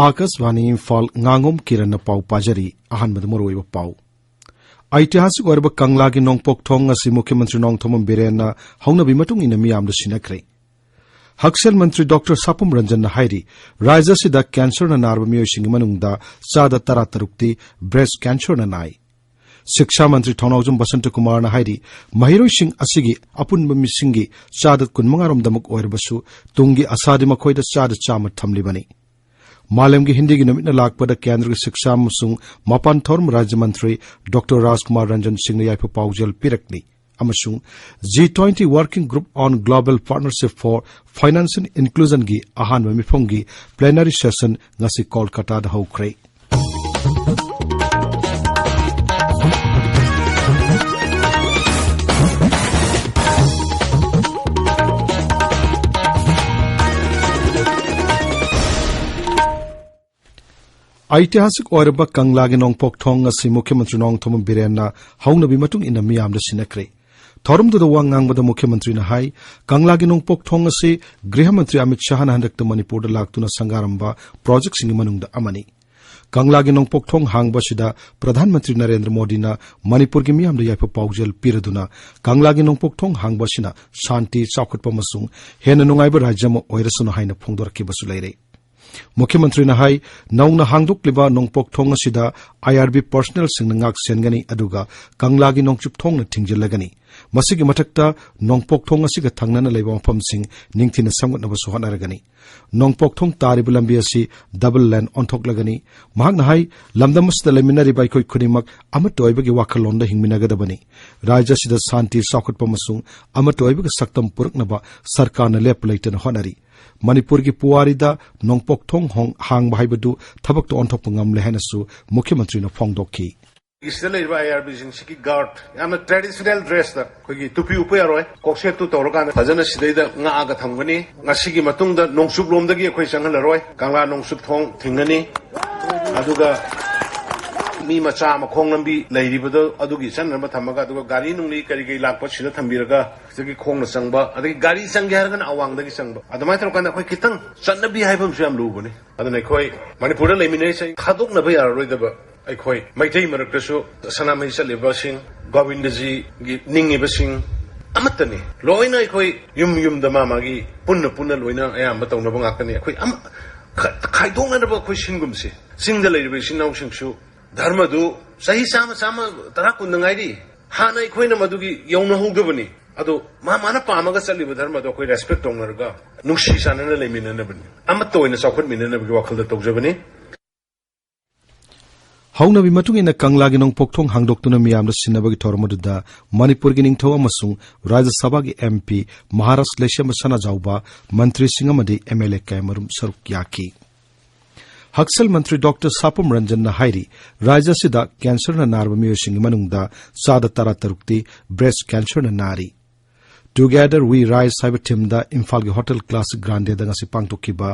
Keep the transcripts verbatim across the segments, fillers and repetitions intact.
ꯑꯥꯀꯥꯁꯕꯥꯅꯤ ꯏꯝꯐꯥꯜ, ꯉꯥꯉꯣꯝ ꯀꯤꯔꯟꯅ ꯄꯥꯎ ꯄꯥꯖꯔꯤ꯫ ꯑꯍꯥꯟꯕꯗ ꯃꯔꯨꯑꯣꯏꯕ ꯄꯥꯎ꯫ ꯑꯩꯇꯤꯍꯥꯁꯤꯛ ꯑꯣꯏꯔꯕ ꯀꯪꯂꯥꯒꯤ ꯅꯣꯡꯄꯣꯛ ꯊꯣꯡ ꯑꯁꯤ ꯃꯨꯈ꯭ꯌ ꯃꯟꯇ꯭ꯔꯤ ꯅꯣꯡꯊꯣꯝꯕꯝ ꯕꯤꯔꯦꯟꯅ ꯍꯧꯅꯕꯤ ꯃꯇꯨꯡ ꯏꯟꯅ ꯃꯤꯌꯥꯝꯗ ꯁꯤꯟꯅꯈ꯭ꯔꯦ꯫ ꯍꯛꯁꯦꯜ ꯃꯟꯇ꯭ꯔꯤ ꯗꯣꯛꯇꯔ ꯁꯥꯄꯝ ꯔꯟꯖꯟꯅ ꯍꯥꯏꯔꯤ, ꯔꯥꯖ꯭ꯌ ꯑꯁꯤꯗ ꯀꯦꯟꯁꯔꯅ ꯅꯥꯔꯕ ꯃꯤꯑꯣꯏꯁꯤꯡꯒꯤ ꯃꯅꯨꯡꯗ ꯆꯥꯗ ꯇꯔꯥꯇꯔꯨꯛꯇꯤ ꯕ꯭ꯔꯦꯁ ꯀꯦꯟꯁꯔꯅ ꯅꯥꯏ꯫ ꯁꯤꯛꯁꯥ ꯃꯟꯇ꯭ꯔꯤ ꯊꯧꯅꯥꯎꯖꯝ ꯕꯁꯟꯇ ꯀꯨꯃꯥꯔꯅ ꯍꯥꯏꯔꯤ, ꯃꯍꯩꯔꯣꯏꯁꯤꯡ ꯑꯁꯤꯒꯤ ꯑꯄꯨꯟꯕ ꯃꯤꯁꯤꯡꯒꯤ ꯆꯥꯗ ꯀꯨꯟꯃꯉꯥ ꯔꯣꯝꯗꯃꯛ ꯑꯣꯏꯔꯕꯁꯨ ꯇꯨꯡꯒꯤ ꯑꯁꯥꯗꯤ ꯃꯈꯣꯏꯗ ꯆꯥꯗ ꯆꯥꯝꯃ ꯊꯝꯂꯤꯕꯅꯤ꯫ ꯃꯥꯂꯦꯝꯒꯤ ꯍꯤꯟꯗꯤꯒꯤ ꯅꯨꯃꯤꯠꯅ ꯂꯥꯛꯄꯗ ꯀꯦꯟꯗ꯭ꯔꯒꯤ ꯁꯤꯛꯁꯥ ꯑꯃꯁꯨꯡ ꯃꯄꯥꯟ ꯊꯧꯔꯝ ꯔꯥꯖ꯭ꯌ ꯃꯟꯇ꯭ꯔꯤ ꯗꯣꯛꯇꯔ ꯔꯥꯖꯀꯨꯃꯥꯔ ꯔꯟꯖꯟ ꯁꯤꯡꯅ ꯌꯥꯏꯐ ꯄꯥꯎꯖꯦꯜ ꯄꯤꯔꯛꯂꯤ꯫ ꯑꯃꯁꯨꯡ G twenty Working Group on Global Partnership for Financial Inclusionꯒꯤ ꯑꯍꯥꯟꯕ ꯃꯤꯐꯝꯒꯤ plenary session ꯉꯁꯤ ꯀꯣꯜꯀꯇꯥꯗ ꯍꯧꯈ꯭ꯔꯦ꯫ ꯑꯩꯇꯤꯍꯥꯁꯤꯛ ꯑꯣꯏꯔꯕ ꯀꯪꯂꯥꯒꯤ ꯅꯣꯡꯄꯣꯛ ꯊꯣꯡ ꯑꯁꯤ ꯃꯨꯈ꯭ꯌ ꯃꯟꯇ꯭ꯔꯤ ꯅꯣꯡꯊꯣꯝꯕꯝ ꯕꯤꯔꯦꯟꯅ ꯍꯧꯅꯕꯤ ꯃꯇꯨꯡ ꯏꯟꯅ ꯃꯤꯌꯥꯝꯗ ꯁꯤꯟꯅꯈ꯭ꯔꯦ꯫ ꯊꯧꯔꯝꯗꯨꯗ ꯋꯥ ꯉꯥꯡꯕꯗ ꯃꯨꯈ꯭ꯌ ꯃꯟꯇ꯭ꯔꯤꯅ ꯍꯥꯏ, ꯀꯪꯂꯥꯒꯤ ꯅꯣꯡꯄꯣꯛ ꯊꯣꯡ ꯑꯁꯤ ꯒ꯭ꯔꯤꯍ ꯃꯟꯇ꯭ꯔꯤ ꯑꯃꯤꯠ ꯁꯥꯍꯅ ꯍꯟꯗꯛꯇ ꯃꯅꯤꯄꯨꯔꯗ ꯂꯥꯛꯇꯨꯅ ꯁꯪꯒꯥꯔꯝꯕ ꯄ꯭ꯔꯣꯖꯦꯛꯁꯤꯡꯒꯤ ꯃꯅꯨꯡꯗ ꯑꯃꯅꯤ꯫ ꯀꯪꯂꯥꯒꯤ ꯅꯣꯡꯄꯣꯛ ꯊꯣꯡ ꯍꯥꯡꯕ ꯑꯁꯤꯗ ꯄ꯭ꯔꯙꯥꯟ ꯃꯟꯇ꯭ꯔꯤ ꯅꯔꯦꯟꯗ꯭ꯔ ꯃꯣꯗꯤꯅ ꯃꯅꯤꯄꯨꯔꯒꯤ ꯃꯤꯌꯥꯝꯗ ꯌꯥꯏꯐ ꯄꯥꯎꯖꯦꯜ ꯄꯤꯔꯗꯨꯅ ꯀꯪꯂꯥꯒꯤ ꯅꯣꯡꯄꯣꯛ ꯊꯣꯡ ꯍꯥꯡꯕ ꯑꯁꯤꯅ ꯁꯥꯟꯇꯤ, ꯆꯥꯎꯈꯠꯄ ꯑꯃꯁꯨꯡ ꯍꯦꯟꯅ ꯅꯨꯡꯉꯥꯏꯕ ꯔꯥꯖ꯭ꯌ ꯑꯃ ꯑꯣꯏꯔꯁꯅꯨ ꯍꯥꯏꯅ ꯐꯣꯡꯗꯣꯔꯛꯈꯤꯕꯁꯨ ꯂꯩꯔꯦ꯫ ꯃꯨꯈ꯭ꯌ ꯃꯟꯇ꯭ꯔꯤꯅ ꯍꯥꯏ, ꯅꯧꯅ ꯍꯥꯡꯗꯣꯛꯂꯤꯕ ꯅꯣꯡꯄꯣꯛ ꯊꯣꯡ ꯑꯁꯤꯗ IRB personnelꯁꯤꯡꯅ ꯉꯥꯛ ꯁꯦꯟꯒꯅꯤ, ꯑꯗꯨꯒ ꯀꯪꯂꯥꯒꯤ ꯅꯣꯡꯆꯨꯞ ꯊꯣꯡꯅ ꯊꯤꯡꯖꯤꯜꯂꯒꯅꯤ꯫ ꯃꯁꯤꯒꯤ ꯃꯊꯛꯇ ꯅꯣꯡꯄꯣꯛ ꯊꯣꯡ ꯑꯁꯤꯒ ꯊꯪꯅꯅ ꯂꯩꯕ ꯃꯐꯝꯁꯤꯡ ꯅꯤꯡꯊꯤꯅ ꯁꯦꯝꯒꯠꯅꯕꯁꯨ ꯍꯣꯠꯅꯔꯒꯅꯤ꯫ ꯅꯣꯡꯄꯣꯛ ꯊꯣꯡ ꯇꯥꯔꯤꯕ ꯂꯝꯕꯤ ꯑꯁꯤ double lane ꯑꯣꯟꯊꯣꯛꯂꯒꯅꯤ꯫ ꯃꯍꯥꯛꯅ ꯍꯥꯏ, ꯂꯝꯗꯝ ꯑꯁꯤꯗ ꯂꯩꯃꯤꯟꯅꯔꯤꯕ ꯑꯩꯈꯣꯏ ꯈꯨꯗꯤꯡꯃꯛ ꯑꯃꯠꯇ ꯑꯣꯏꯕꯒꯤ ꯋꯥꯈꯜꯂꯣꯟꯗ ꯍꯤꯡꯃꯤꯟꯅꯒꯗꯕꯅꯤ꯫ ꯔꯥꯖ꯭ꯌ ꯑꯁꯤꯗ ꯁꯥꯟꯇꯤ, ꯆꯥꯎꯈꯠꯄ ꯑꯃꯁꯨꯡ ꯑꯃꯠꯇ ꯑꯣꯏꯕꯒꯤ ꯁꯛꯇꯝ ꯄꯨꯔꯛꯅꯕ ꯁꯔꯀꯥꯔꯅ ꯂꯦꯞꯄ ꯂꯩꯇꯅ ꯍꯣꯠꯅꯔꯤ꯫ ꯃꯅꯤꯄꯨꯔꯒꯤ ꯄꯨꯋꯥꯔꯤꯗ ꯅꯣꯡꯄꯣꯛ ꯊꯣꯡ ꯍꯣꯡ-, ꯍꯥꯡꯕ ꯍꯥꯏꯕꯗꯨ ꯊꯕꯛꯇ ꯑꯣꯟꯊꯣꯛꯄ ꯉꯝꯂꯦ ꯍꯥꯏꯅꯁꯨ ꯃꯨꯈ꯭ꯌ ꯃꯟꯇ꯭ꯔꯤꯅ ꯐꯣꯡꯗꯣꯛꯈꯤ꯫ ꯁꯤꯗ ꯂꯩꯔꯤꯕ IRBꯁꯤꯡꯁꯤꯒꯤ guard ꯌꯥꯝꯅ traditional dressꯇ ꯑꯩꯈꯣꯏꯒꯤ ꯇꯨꯄꯤ ꯎꯞꯄ ꯌꯥꯔꯣꯏ, ꯀꯣꯛꯁꯦꯠꯇꯨ ꯇꯧꯔꯀꯥꯟꯗ ꯐꯖꯅ ꯁꯤꯗꯩꯗ ꯉꯥꯛꯑꯒ ꯊꯝꯒꯅꯤ꯫ ꯉꯁꯤꯒꯤ ꯃꯇꯨꯡꯗ ꯅꯣꯡꯆꯨꯞ ꯂꯣꯝꯗꯒꯤ ꯑꯩꯈꯣꯏ ꯆꯪꯍꯜꯂꯔꯣꯏ, ꯀꯪꯂꯥ ꯅꯣꯡꯆꯨꯞ ꯊꯣꯡ ꯊꯤꯡꯒꯅꯤ꯫ ꯑꯗꯨꯒ ꯃꯤ ꯃꯆꯥ ꯃꯈꯣꯡ ꯂꯝꯕꯤ ꯂꯩꯔꯤꯕꯗꯣ ꯑꯗꯨꯒꯤ ꯆꯠꯅꯅꯕ ꯊꯝꯃꯒ, ꯑꯗꯨꯒ ꯒꯥꯔꯤ ꯅꯨꯡꯂꯤ ꯀꯔꯤ ꯀꯔꯤ ꯂꯥꯛꯄ ꯁꯤꯗ ꯊꯝꯕꯤꯔꯒ, ꯁꯤꯗꯒꯤ ꯈꯣꯡꯅ ꯆꯪꯕ, ꯑꯗꯒꯤ ꯒꯥꯔꯤ ꯆꯪꯒꯦ ꯍꯥꯏꯔꯒꯅ ꯑꯋꯥꯡꯗꯒꯤ ꯆꯪꯕ, ꯑꯗꯨꯃꯥꯏꯅ ꯇꯧꯔꯀꯥꯟꯗ ꯑꯩꯈꯣꯏ ꯈꯤꯇꯪ ꯆꯠꯅꯕꯤ ꯍꯥꯏꯕ ꯑꯃꯁꯨ ꯌꯥꯝ ꯂꯨꯕꯅꯤ꯫ ꯑꯗꯨꯅ ꯑꯩꯈꯣꯏ ꯃꯅꯤꯄꯨꯔꯗ ꯂꯩꯃꯤꯟꯅꯔꯤꯁꯦ ꯊꯥꯗꯣꯛꯅꯕ ꯌꯥꯔꯔꯣꯏꯗꯕ, ꯑꯩꯈꯣꯏ ꯃꯩꯇꯩ ꯃꯔꯛꯇꯁꯨ ꯁꯅꯥꯃꯍꯤ ꯆꯠꯂꯤꯕꯁꯤꯡ, ꯒꯣꯕꯤꯟꯗꯖꯤꯒꯤ ꯅꯤꯡꯉꯤꯕꯁꯤꯡ ꯑꯃꯠꯇꯅꯤ꯫ ꯂꯣꯏꯅ ꯑꯩꯈꯣꯏ ꯌꯨꯝ ꯌꯨꯝꯗ ꯃꯥ ꯃꯥꯒꯤ ꯄꯨꯟꯅ ꯄꯨꯟꯅ ꯂꯣꯏꯅ ꯑꯌꯥꯝꯕ ꯇꯧꯅꯕ ꯉꯥꯛꯇꯅꯤ꯫ ꯑꯩꯈꯣꯏ ꯑꯃ-, ꯈ-, ꯈꯥꯏꯗꯣꯛꯅꯗꯕ ꯑꯩꯈꯣꯏ ꯁꯤꯟꯒꯨꯝꯁꯤ꯫ ꯆꯤꯡꯗ ꯂꯩꯔꯤꯕ ꯏꯆꯤꯟ ꯏꯅꯥꯎꯁꯤꯡꯁꯨ ꯙꯔꯃꯗꯨ ꯆꯍꯤ ꯆꯥꯝꯃ, ꯆꯥꯝꯃ, ꯇꯔꯥ, ꯀꯨꯟꯗ ꯉꯥꯏꯔꯤ꯫ ꯍꯥꯟꯅ ꯑꯩꯈꯣꯏꯅ ꯃꯗꯨꯒꯤ ꯌꯧꯅꯍꯧꯗꯕꯅꯤ꯫ ꯑꯗꯣ ꯃꯥ ꯃꯥꯅ ꯄꯥꯝꯃꯒ ꯆꯠꯂꯤꯕ ꯙꯔꯃꯗꯣ ꯑꯩꯈꯣꯏ ꯔꯦꯁꯄꯦꯛ ꯇꯧꯅꯔꯒ ꯅꯨꯡꯁꯤ ꯆꯥꯟꯅꯅ ꯂꯩꯃꯤꯟꯅꯅꯕꯅꯤ, ꯑꯃꯠꯇ ꯑꯣꯏꯅ ꯆꯥꯎꯈꯠꯃꯤꯟꯅꯅꯕꯒꯤ ꯋꯥꯈꯜꯗ ꯇꯧꯖꯕꯅꯤ꯫ ꯍꯧꯅꯕꯤ ꯃꯇꯨꯡ ꯏꯟꯅ ꯀꯪꯂꯥꯒꯤ ꯅꯣꯡꯄꯣꯛ ꯊꯣꯡ ꯍꯥꯡꯗꯣꯛꯇꯨꯅ ꯃꯤꯌꯥꯝꯗ ꯁꯤꯟꯅꯕꯒꯤ ꯊꯧꯔꯝ ꯑꯗꯨꯗ ꯃꯅꯤꯄꯨꯔꯒꯤ ꯅꯤꯡꯊꯧ ꯑꯃꯁꯨꯡ ꯔꯥꯖ꯭ꯌ ꯁꯚꯥꯒꯤ ꯑꯦꯝ ꯄꯤ ꯃꯍꯥꯔꯥꯖ ꯂꯩꯁꯦꯝꯕ ꯁꯅꯥꯖꯥꯎꯕ, ꯃꯟꯇ꯭ꯔꯤꯁꯤꯡ ꯑꯃꯗꯤ ꯑꯦꯝ ꯑꯦꯜ ꯑꯦ ꯀꯌꯥꯃꯔꯨꯝ ꯁꯔꯨꯛ ꯌꯥꯈꯤ꯫ ꯍꯛꯁꯦꯜ ꯃꯟꯇ꯭ꯔꯤ ꯗꯣꯛꯇꯔ ꯁꯥꯄꯝ ꯔꯟꯖꯟꯅ ꯍꯥꯏꯔꯤ, ꯔꯥꯖ꯭ꯌ ꯑꯁꯤꯗ ꯀꯦꯟꯁꯔꯅ ꯅꯥꯔꯕ ꯃꯤꯑꯣꯏꯁꯤꯡꯒꯤ ꯃꯅꯨꯡꯗ ꯆꯥꯗ ꯇꯔꯥꯇꯔꯨꯛꯇꯤ ꯕ꯭ꯔꯦꯁ ꯀꯦꯟꯁꯔꯅ ꯅꯥꯔꯤ꯫ Together We Rise ꯍꯥꯏꯕ ꯊꯤꯝꯗ ꯏꯝꯐꯥꯜꯒꯤ ꯍꯣꯇꯦꯜ ꯀ꯭ꯂꯥꯁꯤꯛ ꯒ꯭ꯔꯥꯟꯗꯦꯗ ꯉꯁꯤ ꯄꯥꯡꯊꯣꯛꯈꯤꯕ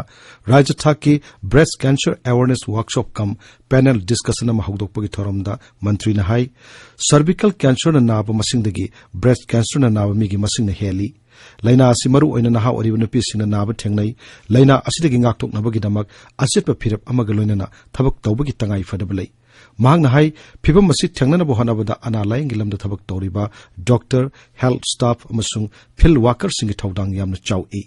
ꯔꯥꯖ꯭ꯌ ꯊꯥꯛꯀꯤ ꯕ꯭ꯔꯦꯁ ꯀꯦꯟꯁꯔ ꯑꯦꯋꯥꯔꯅꯦꯁ ꯋꯥꯔꯛꯁꯣꯞ ꯀꯝ ꯄꯦꯅꯦꯜ ꯗꯤꯁꯀꯁꯟ ꯑꯃ ꯍꯧꯗꯣꯛꯄꯒꯤ ꯊꯧꯔꯝꯗ ꯃꯟꯇ꯭ꯔꯤꯅ ꯍꯥꯏ, ꯁꯔꯚꯤꯀꯦꯜ ꯀꯦꯟꯁꯔꯅ ꯅꯥꯕ ꯃꯁꯤꯡꯗꯒꯤ ꯕ꯭ꯔꯦꯁ ꯀꯦꯟꯁꯔꯅ ꯅꯥꯕ ꯃꯤꯒꯤ ꯃꯁꯤꯡꯅ ꯍꯦꯜꯂꯤ꯫ ꯂꯥꯏꯅꯥ ꯑꯁꯤ ꯃꯔꯨ ꯑꯣꯏꯅ ꯅꯍꯥ ꯑꯣꯏꯔꯤꯕ ꯅꯨꯄꯤꯁꯤꯡꯅ ꯅꯥꯕ ꯊꯦꯡꯅꯩ꯫ ꯂꯥꯏꯅꯥ ꯑꯁꯤꯗꯒꯤ ꯉꯥꯛꯊꯣꯛꯅꯕꯒꯤꯗꯃꯛ ꯑꯆꯦꯠꯄ ꯐꯤꯔꯦꯞ ꯑꯃꯒ ꯂꯣꯏꯅꯅ ꯊꯕꯛ ꯇꯧꯕꯒꯤ ꯇꯉꯥꯏ ꯐꯗꯕ ꯂꯩ꯫ ꯃꯍꯥꯛꯅ ꯍꯥꯏ, ꯐꯤꯚꯝ ꯑꯁꯤ ꯊꯦꯡꯅꯅꯕ ꯍꯣꯠꯅꯕꯗ ꯑꯅꯥ ꯂꯥꯌꯦꯡꯒꯤ ꯂꯝꯗ ꯊꯕꯛ ꯇꯧꯔꯤꯕ ꯗꯣꯛꯇꯔ, ꯍꯦꯜꯊ ꯁ꯭ꯇꯥꯐ ꯑꯃꯁꯨꯡ ꯐꯤꯜꯗ ꯋꯥꯔꯀꯔꯁꯤꯡꯒꯤ ꯊꯧꯗꯥꯡ ꯌꯥꯝꯅ ꯆꯥꯎꯏ꯫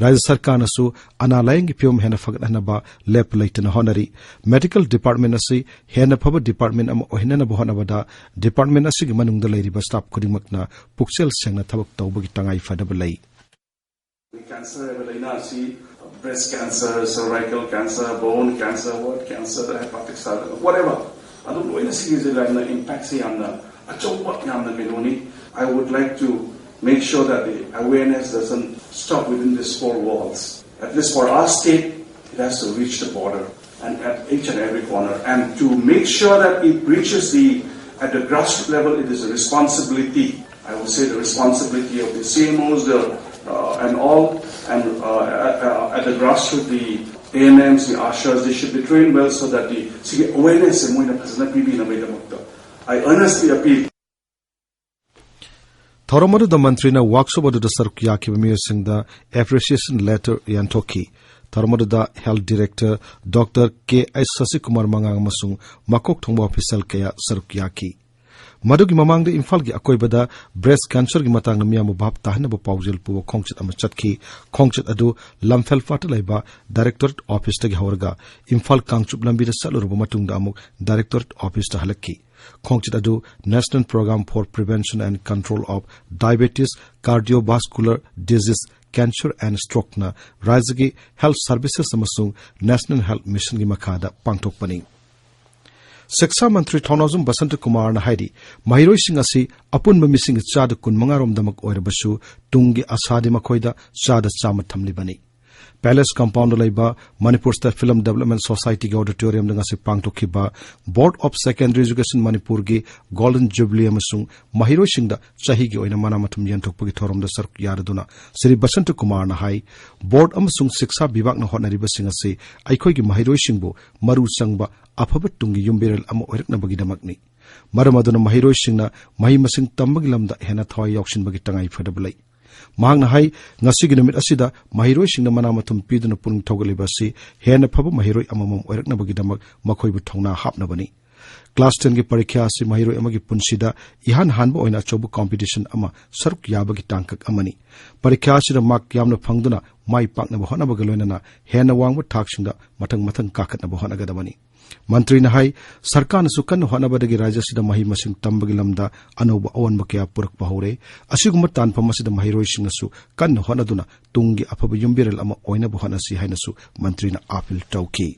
ꯔꯥꯖ꯭ꯌ ꯁꯔꯀꯥꯔꯅꯁꯨ ꯑꯅꯥ ꯂꯥꯌꯦꯡꯒꯤ ꯐꯤꯚꯝ ꯍꯦꯟꯅ ꯐꯒꯠꯍꯟꯅꯕ ꯂꯦꯞꯄ ꯂꯩꯇꯅ ꯍꯣꯠꯅꯔꯤ꯫ ꯃꯦꯗꯤꯀꯦꯜ ꯗꯤꯄꯥꯔꯠꯃꯦꯟ ꯑꯁꯤ ꯍꯦꯟꯅ ꯐꯕ ꯗꯤꯄꯥꯔꯠꯃꯦꯟ ꯑꯃ ꯑꯣꯏꯍꯟꯅꯕ ꯍꯣꯠꯅꯕꯗ ꯗꯤꯄꯥꯔꯠꯃꯦꯟ ꯑꯁꯤꯒꯤ ꯃꯅꯨꯡꯗ ꯂꯩꯔꯤꯕ ꯁ꯭ꯇꯥꯐ ꯈꯨꯗꯤꯡꯃꯛꯅ ꯄꯨꯛꯆꯦꯜ ꯁꯦꯡꯅ ꯊꯕꯛ ꯇꯧꯕꯒꯤ ꯇꯉꯥꯏ ꯐꯗꯕ ꯂꯩ꯫ Cancer ꯍꯥꯏꯕ ꯂꯥꯏꯅꯥ ꯑꯁꯤ breast cancer, cervical cancer, bone cancer, what cancer, hepatic cell, whatever, ꯑꯗꯨꯝ ꯂꯣꯏꯅ ꯁꯤꯒꯤꯁꯦ ꯌꯥꯝꯅ ꯏꯝꯄꯦꯛꯁꯦ ꯌꯥꯝꯅ ꯑꯆꯧꯕ, ꯌꯥꯝꯅ ꯀꯩꯅꯣꯅꯤ꯫ I would like to make sure that the awareness doesn't stop within these four walls. At least for our state, it has to reach the border and at each and every corner, and to make sure that it reaches the, at the grassroots level, it is a responsibility. I would say the responsibility of the C M Os, the, uh, and all, and, uh, at, uh, at the grassroots, the ANMs, the ASHAs, they should be trained well so that the ꯁꯤꯒꯤ awareness ꯁꯦ ꯃꯣꯏꯅ ꯐꯖꯅ ꯄꯤꯕꯤꯅꯕꯒꯤꯗꯃꯛꯇ I earnestly appeal. ꯊꯧꯔꯝ ꯑꯗꯨꯗ ꯃꯟꯇ꯭ꯔꯤꯅ workshop ꯑꯗꯨꯗ ꯁꯔꯨꯛ ꯌꯥꯈꯤꯕ ꯃꯤꯑꯣꯏꯁꯤꯡꯗ appreciation letter ꯌꯦꯟꯊꯣꯛꯈꯤ꯫ ꯊꯧꯔꯝ ꯑꯗꯨꯗ health director Doctor K H Sasikumar Mangang ꯑꯃꯁꯨꯡ ꯃꯀꯣꯛ ꯊꯣꯡꯕ official ꯀꯌꯥ ꯁꯔꯨꯛ ꯌꯥꯈꯤ꯫ ꯃꯗꯨꯒꯤ ꯃꯃꯥꯡꯗ ꯏꯝꯐꯥꯜꯒꯤ ꯑꯀꯣꯏꯕꯗ breast cancerꯒꯤ ꯃꯇꯥꯡꯗ ꯃꯤꯌꯥꯝꯕꯨ ꯚꯥꯞ ꯇꯥꯍꯟꯅꯕ ꯄꯥꯎꯖꯦꯜ ꯄꯨꯕ ꯈꯣꯡꯆꯠ ꯑꯃ ꯆꯠꯈꯤ꯫ ꯈꯣꯡꯆꯠ ꯑꯗꯨ ꯂꯝꯐꯦꯜꯄꯥꯠꯇ ꯂꯩꯕ directorate officeꯇꯒꯤ ꯍꯧꯔꯒ ꯏꯝꯐꯥꯜ ꯀꯥꯡꯆꯨꯞ ꯂꯝꯕꯤꯗ ꯆꯠꯂꯨꯔꯕ ꯃꯇꯨꯡꯗ ꯑꯃꯨꯛ directorate officeꯇ ꯍꯜꯂꯛꯈꯤ꯫ ꯈꯣꯡꯆꯠ ꯑꯗꯨ National Program for Prevention and Control of Diabetes, Cardiovascular Disease, Cancer and Strokeꯅ ꯔꯥꯖ꯭ꯌꯒꯤ health services ꯑꯃꯁꯨꯡ National Health Missionꯒꯤ ꯃꯈꯥꯗ ꯄꯥꯡꯊꯣꯛꯄꯅꯤ꯫ ꯁꯤꯛꯁꯥ ꯃꯟꯇ꯭ꯔꯤ ꯊꯧꯅꯥꯎꯖꯝ ꯕꯁꯟꯇ ꯀꯨꯃꯥꯔꯅ ꯍꯥꯏꯔꯤ, ꯃꯍꯩꯔꯣꯏꯁꯤꯡ ꯑꯁꯤ ꯑꯄꯨꯟꯕ ꯃꯤꯁꯤꯡꯒꯤ ꯆꯥꯗ ꯀꯨꯟ ꯃꯉꯥ ꯔꯣꯝꯗꯃꯛ ꯑꯣꯏꯔꯕꯁꯨ ꯇꯨꯡꯒꯤ ꯑꯁꯥꯗꯤ ꯃꯈꯣꯏꯗ ꯆꯥꯗ ꯆꯥꯝꯃ ꯊꯝꯂꯤꯕꯅꯤ꯫ Palace Compoundꯗ ꯂꯩꯕ Manipur State Film Development Societyꯒꯤ auditoriumꯗ ꯉꯁꯤ ꯄꯥꯡꯊꯣꯛꯈꯤꯕ Board of Secondary Education Manipurꯒꯤ Golden Jubilee ꯑꯃꯁꯨꯡ ꯃꯍꯩꯔꯣꯏꯁꯤꯡꯗ ꯆꯍꯤꯒꯤ ꯑꯣꯏꯅ ꯃꯅꯥ ꯃꯊꯨꯝ ꯌꯦꯟꯊꯣꯛꯄꯒꯤ ꯊꯧꯔꯝꯗ ꯁꯔꯨꯛ ꯌꯥꯔꯗꯨꯅ ꯁ꯭ꯔꯤ ꯕꯁꯟꯇ ꯀꯨꯃꯥꯔꯅ ꯍꯥꯏ, Board ꯑꯃꯁꯨꯡ ꯁꯤꯛꯁꯥ ꯕꯤꯚꯥꯒꯅ ꯍꯣꯠꯅꯔꯤꯕꯁꯤꯡ ꯑꯁꯤ ꯑꯩꯈꯣꯏꯒꯤ ꯃꯍꯩꯔꯣꯏꯁꯤꯡꯕꯨ ꯃꯔꯨ ꯆꯪꯕ ꯑꯐꯕ ꯇꯨꯡꯒꯤ ꯌꯨꯝꯕꯤꯔꯦꯜ ꯑꯃ ꯑꯣꯏꯔꯛꯅꯕꯒꯤꯗꯃꯛꯅꯤ꯫ ꯃꯔꯝ ꯑꯗꯨꯅ ꯃꯍꯩꯔꯣꯏꯁꯤꯡꯅ ꯃꯍꯩ ꯃꯁꯤꯡ ꯇꯝꯕꯒꯤ ꯂꯝꯗ ꯍꯦꯟꯅ ꯊꯋꯥꯏ ꯌꯥꯎꯁꯤꯟꯕꯒꯤ ꯇꯉꯥꯏ ꯐꯗꯕ ꯂꯩ꯫ ꯃꯍꯥꯛꯅ ꯍꯥꯏ, ꯉꯁꯤꯒꯤ ꯅꯨꯃꯤꯠ ꯑꯁꯤꯗ ꯃꯍꯩꯔꯣꯏꯁꯤꯡꯅ ꯃꯅꯥ ꯃꯊꯨꯝ ꯄꯤꯗꯨꯅ ꯄꯨꯛꯅꯤꯡ ꯊꯧꯒꯠꯂꯤꯕ ꯑꯁꯤ ꯍꯦꯟꯅ ꯐꯕ ꯃꯍꯩꯔꯣꯏ ꯑꯃꯃꯝ ꯑꯣꯏꯔꯛꯅꯕꯒꯤꯗꯃꯛ ꯃꯈꯣꯏꯕꯨ ꯊꯧꯅꯥ ꯍꯥꯞꯅꯕꯅꯤ꯫ Class tenꯒꯤ ꯄꯔꯤꯈ꯭ꯌꯥ ꯑꯁꯤ ꯃꯍꯩꯔꯣꯏ ꯑꯃꯒꯤ ꯄꯨꯟꯁꯤꯗ ꯏꯍꯥꯟ ꯍꯥꯟꯕ ꯑꯣꯏꯅ ꯑꯆꯧꯕ competition ꯑꯃ ꯁꯔꯨꯛ ꯌꯥꯕꯒꯤ ꯇꯥꯡꯀꯛ ꯑꯃꯅꯤ꯫ ꯄꯔꯤꯈ꯭ꯌꯥ ꯑꯁꯤꯗ mark ꯌꯥꯝꯅ ꯐꯪꯗꯨꯅ ꯃꯥꯏ ꯄꯥꯛꯅꯕ ꯍꯣꯠꯅꯕꯒ ꯂꯣꯏꯅꯅ ꯍꯦꯟꯅ ꯋꯥꯡꯕ ꯊꯥꯛꯁꯤꯡꯗ ꯃꯊꯪ ꯃꯊꯪ ꯀꯥꯈꯠꯅꯕ ꯍꯣꯠꯅꯒꯗꯕꯅꯤ꯫ ꯃꯟꯇ꯭ꯔꯤꯅ ꯍꯥꯏ, ꯁꯔꯀꯥꯔꯅꯁꯨ ꯀꯟꯅ ꯍꯣꯠꯅꯕꯗꯒꯤ ꯔꯥꯖ꯭ꯌ ꯑꯁꯤꯗ ꯃꯍꯩ ꯃꯁꯤꯡ ꯇꯝꯕꯒꯤ ꯂꯝꯗ ꯑꯅꯧꯕ ꯑꯑꯣꯟꯕ ꯀꯌꯥ ꯄꯨꯔꯛꯄ ꯍꯧꯔꯦ꯫ ꯑꯁꯤꯒꯨꯝꯕ ꯇꯥꯟꯐꯝ ꯑꯁꯤꯗ ꯃꯍꯩꯔꯣꯏꯁꯤꯡꯅꯁꯨ ꯀꯟꯅ ꯍꯣꯠꯅꯗꯨꯅ ꯇꯨꯡꯒꯤ ꯑꯐꯕ ꯌꯨꯝꯕꯤꯔꯦꯜ ꯑꯃ ꯑꯣꯏꯅꯕ ꯍꯣꯠꯅꯁꯤ ꯍꯥꯏꯅꯁꯨ ꯃꯟꯇ꯭ꯔꯤꯅ appeal ꯇꯧꯈꯤ꯫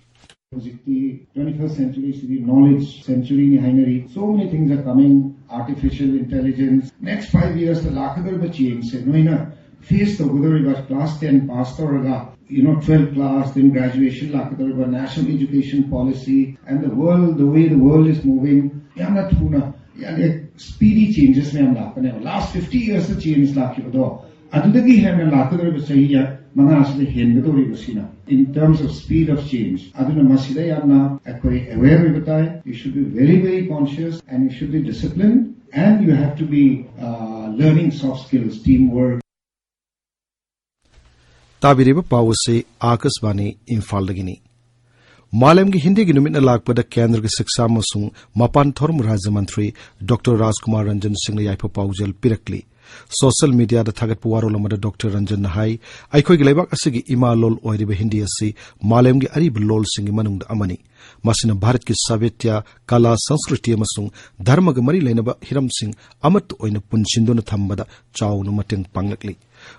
ꯍꯧꯖꯤꯛꯇꯤ twenty-first century ꯁꯤꯗꯤ knowledge century ꯅꯤ ꯍꯥꯏꯅꯔꯤ꯫ So many things are coming, artificial intelligence. Next five years ꯇ ꯂꯥꯛꯀꯗꯧꯔꯤꯕ change ꯁꯦ ꯅꯣꯏꯅ face ꯇꯧꯒꯗꯧꯔꯤꯕ, class ten pass ꯇꯧꯔꯒ, you know, twelve class, then graduation ꯂꯥꯛꯀꯗꯧꯔꯤꯕ, national education policy, and the world, the way the world is moving, ꯌꯥꯝꯅ ꯊꯨꯅ, ꯌꯥꯝꯅ speedy changes ꯃꯌꯥꯝ ꯂꯥꯛꯀꯅꯦꯕ꯫ Last fifty years ꯇ change ꯂꯥꯛꯈꯤꯕꯗꯣ ꯑꯗꯨꯗꯒꯤ ꯍꯦꯟꯅ ꯂꯥꯛꯀꯗꯧꯔꯤꯕ ꯆꯍꯤ ꯃꯉꯥꯁꯤꯗ ꯍꯦꯟꯒꯗꯧꯔꯤꯕꯁꯤꯅ, in terms of speed of change, ꯑꯗꯨꯅ ꯃꯁꯤꯗ ꯌꯥꯝꯅ ꯑꯩꯈꯣꯏ aware ꯑꯣꯏꯕ ꯇꯥꯏ. You should be very, very conscious and you should be disciplined and you have to be uh, learning soft skills, teamwork. ꯇꯥꯕꯤꯔꯤꯕ ꯄꯥꯎ ꯑꯁꯤ ꯑꯥꯀꯥꯁꯕꯥꯅꯤ ꯏꯝꯐꯥꯜꯗꯒꯤꯅꯤ꯫ ꯃꯥꯂꯦꯝꯒꯤ ꯍꯤꯟꯗꯤꯒꯤ ꯅꯨꯃꯤꯠꯅ ꯂꯥꯛꯄꯗ ꯀꯦꯟꯗ꯭ꯔꯒꯤ ꯁꯤꯛꯁꯥ ꯑꯃꯁꯨꯡ ꯃꯄꯥꯟ ꯊꯧꯔꯝ ꯔꯥꯖ꯭ꯌ ꯃꯟꯇ꯭ꯔꯤ ꯗꯣꯛꯇꯔ ꯔꯥꯖꯀꯨꯃꯥꯔ ꯔꯟꯖꯟ ꯁꯤꯡꯅ ꯌꯥꯏꯐ ꯄꯥꯎꯖꯦꯜ ꯄꯤꯔꯛꯂꯤ꯫ ꯁꯣꯁꯤꯌꯦꯜ ꯃꯤꯗꯤꯌꯥꯗ ꯊꯥꯒꯠꯄ ꯋꯥꯔꯣꯜ ꯑꯃꯗ ꯗꯣꯛꯇꯔ ꯔꯟꯖꯟꯅ ꯍꯥꯏ, ꯑꯩꯈꯣꯏꯒꯤ ꯂꯩꯕꯥꯛ ꯑꯁꯤꯒꯤ ꯏꯃꯥ ꯂꯣꯜ ꯑꯣꯏꯔꯤꯕ ꯍꯤꯟꯗꯤ ꯑꯁꯤ ꯃꯥꯂꯦꯝꯒꯤ ꯑꯔꯤꯕ ꯂꯣꯜꯁꯤꯡꯒꯤ ꯃꯅꯨꯡꯗ ꯑꯃꯅꯤ꯫ ꯃꯁꯤꯅ ꯚꯥꯔꯠꯀꯤ ꯁꯥꯕꯤꯇ꯭ꯌ, ꯀꯂꯥ, ꯁꯪꯁꯀ꯭ꯔꯤꯇꯤ ꯑꯃꯁꯨꯡ ꯙꯔꯃꯒ ꯃꯔꯤ ꯂꯩꯅꯕ ꯍꯤꯔꯝꯁꯤꯡ ꯑꯃꯠꯇ ꯑꯣꯏꯅ ꯄꯨꯟꯁꯤꯟꯗꯨꯅ ꯊꯝꯕꯗ ꯆꯥꯎꯅ ꯃꯇꯦꯡ ꯄꯥꯡꯂꯛꯂꯤ꯫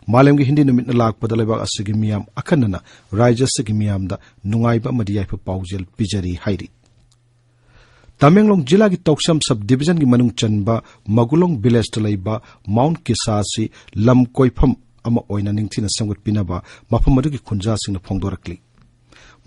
ꯃꯥꯂꯦꯝꯒꯤ ꯍꯤꯟꯗꯤ ꯅꯨꯃꯤꯠꯅ ꯂꯥꯛꯄꯗ ꯂꯩꯕꯥꯛ ꯑꯁꯤꯒꯤ ꯃꯤꯌꯥꯝ ꯑꯈꯟꯅꯅ ꯔꯥꯖ꯭ꯌ ꯑꯁꯤꯒꯤ ꯃꯤꯌꯥꯝꯗ ꯅꯨꯡꯉꯥꯏꯕ ꯑꯃꯗꯤ ꯌꯥꯏꯐ ꯄꯥꯎꯖꯦꯜ ꯄꯤꯖꯔꯤ ꯍꯥꯏꯔꯤ꯫ ꯇꯃꯦꯡꯂꯣꯡ ꯖꯤꯂꯥꯒꯤ ꯇꯧꯁꯝ ꯁꯕ ꯗꯤꯕꯤꯖꯟꯒꯤ ꯃꯅꯨꯡ ꯆꯟꯕ ꯃꯒꯨꯂꯣꯡ ꯚꯤꯂꯦꯖꯇ ꯂꯩꯕ ꯃꯥꯎꯟꯠ ꯀꯤꯁꯥ ꯑꯁꯤ ꯂꯝ ꯀꯣꯏꯐꯝ ꯑꯃ ꯑꯣꯏꯅ ꯅꯤꯡꯊꯤꯅ ꯁꯦꯝꯒꯠꯄꯤꯅꯕ ꯃꯐꯝ ꯑꯗꯨꯒꯤ ꯈꯨꯟꯖꯥꯁꯤꯡꯅ ꯐꯣꯡꯗꯣꯔꯛꯂꯤ꯫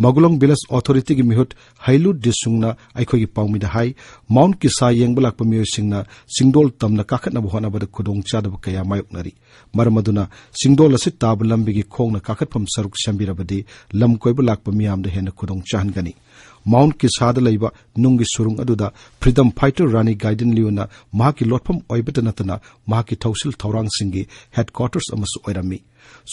ꯃꯒꯨꯂꯣꯡ ꯚꯤꯂꯦꯖ ꯑꯣꯊꯣꯔꯤꯇꯤꯒꯤ ꯃꯤꯍꯨꯠ ꯍꯩꯂꯨ ꯗꯤꯁꯨꯡꯅ ꯑꯩꯈꯣꯏꯒꯤ ꯄꯥꯎꯃꯤꯗ ꯍꯥꯏ, ꯃꯥꯎꯟꯠ ꯀꯤꯁꯥ ꯌꯦꯡꯕ ꯂꯥꯛꯄ ꯃꯤꯑꯣꯏꯁꯤꯡꯅ ꯆꯤꯡꯗꯣꯜ ꯇꯝꯅ ꯀꯥꯈꯠꯅꯕ ꯍꯣꯠꯅꯕꯗ ꯈꯨꯗꯣꯡꯆꯥꯗꯕ ꯀꯌꯥ ꯃꯥꯌꯣꯛꯅꯔꯤ꯫ ꯃꯔꯝ ꯑꯗꯨꯅ ꯆꯤꯡꯗꯣꯜ ꯑꯁꯤ ꯇꯥꯕ ꯂꯝꯕꯤꯒꯤ ꯈꯣꯡꯅ ꯀꯥꯈꯠꯐꯝ ꯁꯔꯨꯛ ꯁꯦꯝꯕꯤꯔꯕꯗꯤ ꯂꯝ ꯀꯣꯏꯕ ꯂꯥꯛꯄ ꯃꯤꯌꯥꯝꯗ ꯍꯦꯟꯅ ꯈꯨꯗꯣꯡ ꯆꯥꯍꯟꯒꯅꯤ꯫ ꯃꯥꯎꯟꯠ ꯀꯤꯁꯥꯗ ꯂꯩꯕ ꯅꯨꯡꯒꯤ ꯁꯨꯔꯨꯡ ꯑꯗꯨꯗ ꯐ꯭ꯔꯤꯗꯝ ꯐꯥꯏꯇꯔ ꯔꯥꯅꯤ ꯒꯥꯏꯗꯟ ꯂꯤꯌꯨꯅ ꯃꯍꯥꯛꯀꯤ ꯂꯣꯠꯐꯝ ꯑꯣꯏꯕꯇ ꯅꯠꯇꯅ ꯃꯍꯥꯛꯀꯤ ꯊꯧꯁꯤꯜ ꯊꯧꯔꯥꯡꯁꯤꯡꯒꯤ ꯍꯦꯗꯀ꯭ꯋꯥꯇꯔꯁ ꯑꯃꯁꯨ ꯑꯣꯏꯔꯝꯃꯤ꯫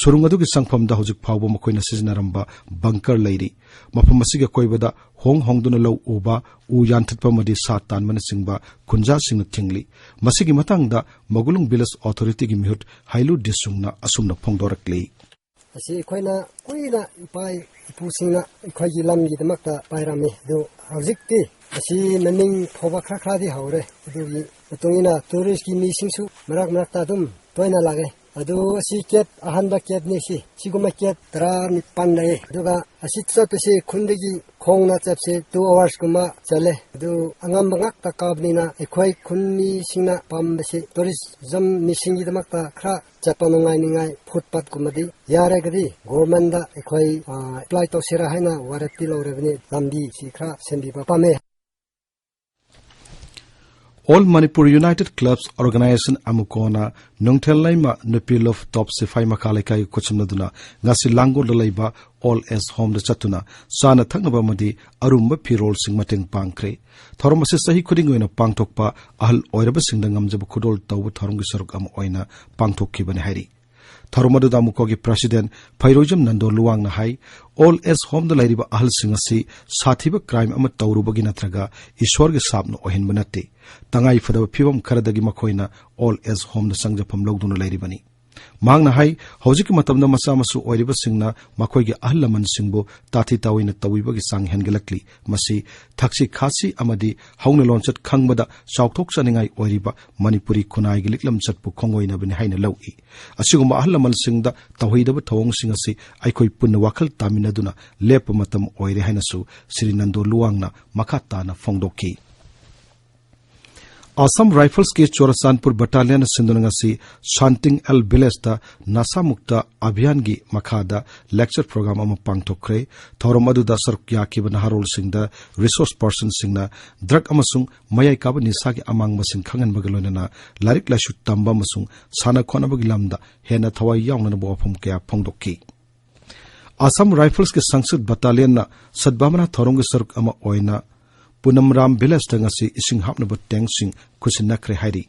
ꯁꯨꯔꯨꯡ ꯑꯗꯨꯒꯤ ꯆꯪꯐꯝꯗ ꯍꯧꯖꯤꯛ ꯐꯥꯎꯕ ꯃꯈꯣꯏꯅ ꯁꯤꯖꯤꯟꯅꯔꯝꯕ ꯕꯪꯀꯔ ꯂꯩꯔꯤ꯫ ꯃꯐꯝ ꯑꯁꯤꯒꯤ ꯑꯀꯣꯏꯕꯗ ꯍꯣꯡ ꯍꯣꯡꯗꯨꯅ ꯂꯧ ꯎꯕ, ꯎ ꯌꯥꯟꯊꯠꯄ ꯑꯃꯗꯤ ꯁꯥ ꯇꯥꯟꯕꯅꯆꯤꯡꯕ ꯈꯨꯟꯖꯥꯁꯤꯡꯅ ꯊꯤꯡꯂꯤ꯫ ꯃꯁꯤꯒꯤ ꯃꯇꯥꯡꯗ ꯃꯒꯨꯂꯨꯡ ꯚꯤꯂꯦꯖ ꯑꯣꯊꯣꯔꯤꯇꯤꯒꯤ ꯃꯤꯍꯨꯠ ꯍꯩꯂꯨ ꯗꯤꯁꯨꯡꯅ ꯑꯁꯨꯝꯅ ꯐꯣꯡꯗꯣꯔꯛꯂꯤ꯫ ꯑꯁꯤ ꯑꯩꯈꯣꯏꯅ ꯀꯨꯏꯅ ꯏꯄꯥ ꯏꯄꯨꯁꯤꯡꯅ ꯑꯩꯈꯣꯏꯒꯤ ꯂꯝꯒꯤꯗꯃꯛꯇ ꯄꯥꯏꯔꯝꯃꯤ꯫ ꯑꯗꯨ ꯍꯧꯖꯤꯛꯇꯤ ꯑꯁꯤ ꯃꯃꯤꯡ ꯊꯣꯛꯄ ꯈꯔ ꯈꯔꯗꯤ ꯍꯧꯔꯦ꯫ ꯑꯗꯨꯒꯤ ꯃꯇꯨꯡ ꯏꯟꯅ ꯇꯨꯔꯤꯁꯀꯤ ꯃꯤꯁꯤꯡꯁꯨ ꯃꯔꯛ ꯃꯔꯛꯇ ꯑꯗꯨꯝ ꯇꯣꯏꯅ ꯂꯥꯛꯑꯦ꯫ ꯑꯗꯨ ꯑꯁꯤ ꯀꯦꯞ, ꯑꯍꯥꯟꯕ ꯀꯦꯞꯅꯤ ꯁꯤ꯫ ꯁꯤꯒꯨꯝꯕ ꯀꯦꯞ ꯇꯔꯥꯅꯤꯄꯥꯟ ꯂꯩꯌꯦ꯫ ꯑꯗꯨꯒ ꯑꯁꯤ ꯆꯠꯄꯁꯤ ꯈꯨꯟꯗꯒꯤ ꯈꯣꯡꯅ ꯆꯠꯁꯦ two hours ꯀꯨꯝꯕ ꯆꯠꯂꯦ꯫ ꯑꯗꯨ ꯑꯉꯝꯕ ꯉꯥꯛꯇ ꯀꯥꯕꯅꯤꯅ ꯑꯩꯈꯣꯏ ꯈꯨꯟ ꯃꯤꯁꯤꯡꯅ ꯄꯥꯝꯕꯁꯤ tourism ꯃꯤꯁꯤꯡꯒꯤꯗꯃꯛꯇ ꯈꯔ ꯆꯠꯄ ꯅꯨꯡꯉꯥꯏꯅꯤꯡꯉꯥꯏ footpath ꯀꯨꯝꯕꯗꯤ ꯌꯥꯔꯒꯗꯤ government ꯗ ꯑꯩꯈꯣꯏ, ꯑ, apply ꯇꯧꯁꯤꯔꯥ ꯍꯥꯏꯅ ꯋꯥꯔꯦꯞꯇꯤ ꯂꯧꯔꯕꯅꯤ꯫ ꯂꯝꯕꯤꯁꯤ ꯈꯔ ꯁꯦꯝꯕꯤꯕ ꯄꯥꯝꯃꯦ꯫ All Manipur United Clubs Organization, ꯑꯃꯨꯀꯣꯅ ꯅꯨꯡꯊꯤꯜ ꯂꯩꯃ ꯅꯨꯄꯤ ꯂꯨꯞ ꯇꯣꯞ ꯁꯤꯐꯥꯏ ꯃꯈꯥ ꯂꯩꯀꯥꯏꯒ ꯈꯨꯠꯁꯝꯅꯗꯨꯅ ꯉꯁꯤ ꯂꯥꯡꯒꯣꯜꯗ ꯂꯩꯕ Old Age Homeꯗ ꯆꯠꯇꯨꯅ ꯆꯥꯅ ꯊꯛꯅꯕ ꯑꯃꯗꯤ ꯑꯔꯨꯝꯕ ꯐꯤꯔꯣꯜꯁꯤꯡ ꯃꯇꯦꯡ ꯄꯥꯡꯈ꯭ꯔꯦ꯫ ꯊꯧꯔꯝ ꯑꯁꯤ ꯆꯍꯤ ꯈꯨꯗꯤꯡꯒꯤ ꯑꯣꯏꯅ ꯄꯥꯡꯊꯣꯛꯄ ꯑꯍꯜ ꯑꯣꯏꯔꯕꯁꯤꯡꯗ ꯉꯝꯖꯕ ꯈꯨꯗꯣꯜ ꯇꯧꯕ ꯊꯧꯔꯝꯒꯤ ꯁꯔꯨꯛ ꯑꯃ ꯑꯣꯏꯅ ꯄꯥꯡꯊꯣꯛꯈꯤꯕꯅꯤ ꯍꯥꯏꯔꯤ꯫ ꯊꯧꯔꯝ ꯑꯗꯨꯗ ꯑꯃꯨꯀꯣꯒꯤ president ꯐꯩꯔꯣꯏꯖꯝ ꯅꯟꯗꯣ ꯂꯨꯋꯥꯡꯅ ꯍꯥꯏ, Old Age Homeꯗ ꯂꯩꯔꯤꯕ ꯑꯍꯜꯁꯤꯡ ꯑꯁꯤ ꯁꯥꯊꯤꯕ crime ꯑꯃ ꯇꯧꯔꯨꯕꯒꯤ ꯅꯠꯇ꯭ꯔꯒ ꯏꯁꯣꯔꯒꯤ ꯁꯥꯞꯅ ꯑꯣꯏꯍꯟꯕ ꯅꯠꯇꯦ꯫ ꯇꯉꯥꯏ ꯐꯗꯕ ꯐꯤꯕꯝ ꯈꯔꯗꯒꯤ ꯃꯈꯣꯏꯅ Old Age Homeꯗ ꯆꯪꯖꯐꯝ ꯂꯧꯗꯨꯅ ꯂꯩꯔꯤꯕꯅꯤ꯫ ꯃꯍꯥꯛꯅ ꯍꯥꯏ, ꯍꯧꯖꯤꯛꯀꯤ ꯃꯇꯝꯗ ꯃꯆꯥ ꯃꯁꯨ ꯑꯣꯏꯔꯤꯕꯁꯤꯡꯅ ꯃꯈꯣꯏꯒꯤ ꯑꯍꯜ ꯂꯃꯟꯁꯤꯡꯕꯨ ꯇꯥꯊꯤ ꯇꯥꯑꯣꯏꯅ ꯇꯧꯕꯤꯕꯒꯤ ꯆꯥꯡ ꯍꯦꯟꯒꯠꯂꯛꯂꯤ꯫ ꯃꯁꯤ ꯊꯛꯁꯤ ꯈꯥꯁꯤ ꯑꯃꯗꯤ ꯍꯧꯅ ꯂꯣꯟꯆꯠ ꯈꯪꯕꯗ ꯆꯥꯎꯊꯣꯛꯆꯅꯤꯡꯉꯥꯏ ꯑꯣꯏꯔꯤꯕ ꯃꯅꯤꯄꯨꯔꯤ ꯈꯨꯟꯅꯥꯏꯒꯤ ꯂꯤꯛꯂꯝ ꯆꯠꯄꯨ ꯈꯣꯡꯑꯣꯏꯅꯕꯅꯤ ꯍꯥꯏꯅ ꯂꯧꯏ꯫ ꯑꯁꯤꯒꯨꯝꯕ ꯑꯍꯜ ꯂꯃꯟꯁꯤꯡꯗ ꯇꯧꯍꯩꯗꯕ ꯊꯧꯑꯣꯡꯁꯤꯡ ꯑꯁꯤ ꯑꯩꯈꯣꯏ ꯄꯨꯟꯅ ꯋꯥꯈꯜ ꯇꯥꯃꯤꯟꯅꯗꯨꯅ ꯂꯦꯞꯄ ꯃꯇꯝ ꯑꯣꯏꯔꯦ ꯍꯥꯏꯅꯁꯨ ꯁ꯭ꯔꯤ ꯅꯟꯗꯣ ꯂꯨꯋꯥꯡꯅ ꯃꯈꯥ ꯇꯥꯅ ꯐꯣꯡꯗꯣꯛꯈꯤ꯫ ꯑꯁꯥꯝ ꯔꯥꯏꯐꯜꯁꯀꯤ ꯆꯨꯔꯆꯥꯟꯄꯨꯔ ꯕꯠꯇꯥꯂꯤꯌꯟꯅ ꯁꯤꯟꯗꯨꯅ ꯉꯁꯤ ꯁꯥꯟꯇꯤꯡ ꯑꯦꯜ ꯚꯤꯂꯦꯖꯇ ꯅꯁꯥꯃꯨꯛꯇ ꯑꯚꯤꯌꯥꯟꯒꯤ ꯃꯈꯥꯗ lecture program ꯑꯃ ꯄꯥꯡꯊꯣꯛꯈ꯭ꯔꯦ꯫ ꯊꯧꯔꯝ ꯑꯗꯨꯗ ꯁꯔꯨꯛ ꯌꯥꯈꯤꯕ ꯅꯍꯥꯔꯣꯜꯁꯤꯡꯗ resource personꯁꯤꯡꯅ drug ꯑꯃꯁꯨꯡ ꯃꯌꯥꯏ ꯀꯥꯕ ꯅꯤꯁꯥꯒꯤ ꯑꯃꯥꯡꯕꯁꯤꯡ ꯈꯪꯍꯟꯕꯒ ꯂꯣꯏꯅꯅ ꯂꯥꯏꯔꯤꯛ ꯂꯥꯏꯁꯨ ꯇꯝꯕ ꯑꯃꯁꯨꯡ ꯁꯥꯟꯅ ꯈꯣꯠꯅꯕꯒꯤ ꯂꯝꯗ ꯍꯦꯟꯅ ꯊꯋꯥꯏ ꯌꯥꯎꯅꯅꯕ ꯋꯥꯐꯝ ꯀꯌꯥ ꯐꯣꯡꯗꯣꯛꯈꯤ꯫ ꯑꯁꯥꯝ ꯔꯥꯏꯐꯜꯁꯀꯤ ꯁꯪꯁꯗ ꯕꯠꯇꯥꯂꯤꯌꯟꯅ ꯁꯗꯚꯥꯕꯅꯥ ꯊꯧꯔꯝꯒꯤ ꯁꯔꯨꯛ ꯑꯃ ꯑꯣꯏꯅ ꯄꯨꯅꯝꯔꯥꯝ ꯚꯤꯂꯦꯖꯇ ꯉꯁꯤ ꯏꯁꯤꯡ ꯍꯥꯞꯅꯕ tankꯁꯤꯡ ꯈꯨꯠꯁꯤꯟꯅꯈ꯭ꯔꯦ ꯍꯥꯏꯔꯤ꯫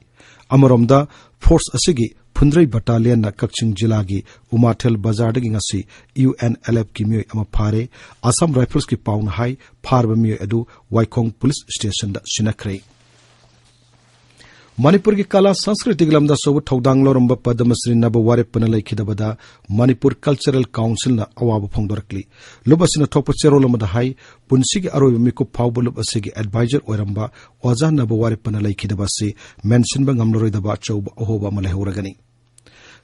ꯑꯃꯔꯣꯝꯗ force ꯑꯁꯤꯒꯤ ꯐꯨꯟꯗ꯭ꯔꯩ ꯕꯠꯇꯥꯂꯤꯌꯟꯅ ꯀꯛꯆꯤꯡ ꯖꯤꯂꯥꯒꯤ ꯎꯃꯥꯊꯦꯜ ꯕꯖꯥꯔꯗꯒꯤ ꯉꯁꯤ UNLFꯀꯤ ꯃꯤꯑꯣꯏ ꯑꯃ ꯐꯥꯔꯦ꯫ ꯑꯁꯥꯝ ꯔꯥꯏꯐꯜꯁꯀꯤ ꯄꯥꯎꯅ ꯍꯥꯏ, ꯐꯥꯔꯕ ꯃꯤꯑꯣꯏ ꯑꯗꯨ ꯋꯥꯏꯈꯣꯡ ꯄꯨꯂꯤꯁ ꯁ꯭ꯇꯦꯁꯟꯗ ꯁꯤꯟꯅꯈ꯭ꯔꯦ꯫ ꯃꯅꯤꯄꯨꯔꯒꯤ ꯀꯂꯥ ꯁꯪꯁꯀ꯭ꯔꯤꯇꯤꯒꯤ ꯂꯝꯗ ꯑꯆꯧꯕ ꯊꯧꯗꯥꯡ ꯂꯧꯔꯝꯕ ꯄꯗꯃꯁ꯭ꯔꯤ ꯅꯕ ꯋꯥꯔꯦꯞꯄꯅ ꯂꯩꯈꯤꯗꯕꯗ ꯃꯅꯤꯄꯨꯔ ꯀꯜꯆꯔꯦꯜ ꯀꯥꯎꯟꯁꯤꯜꯅ ꯑꯋꯥꯕ ꯐꯣꯡꯗꯣꯔꯛꯂꯤ꯫ ꯂꯨꯞ ꯑꯁꯤꯅ ꯊꯣꯛꯄ ꯆꯦꯔꯣꯜ ꯑꯃꯗ ꯍꯥꯏ, ꯄꯨꯟꯁꯤꯒꯤ ꯑꯔꯣꯏꯕ ꯃꯤꯀꯨꯞ ꯐꯥꯎꯕ ꯂꯨꯞ ꯑꯁꯤꯒꯤ advisor ꯑꯣꯏꯔꯝꯕ ꯑꯣꯖꯥ ꯅꯕ ꯋꯥꯔꯦꯞꯄꯅ ꯂꯩꯈꯤꯗꯕ ꯑꯁꯤ ꯃꯦꯟꯁꯤꯟꯕ ꯉꯝꯂꯔꯣꯏꯗꯕ ꯑꯆꯧꯕ ꯑꯍꯣꯕ ꯑꯃ ꯂꯩꯍꯧꯔꯒꯅꯤ꯫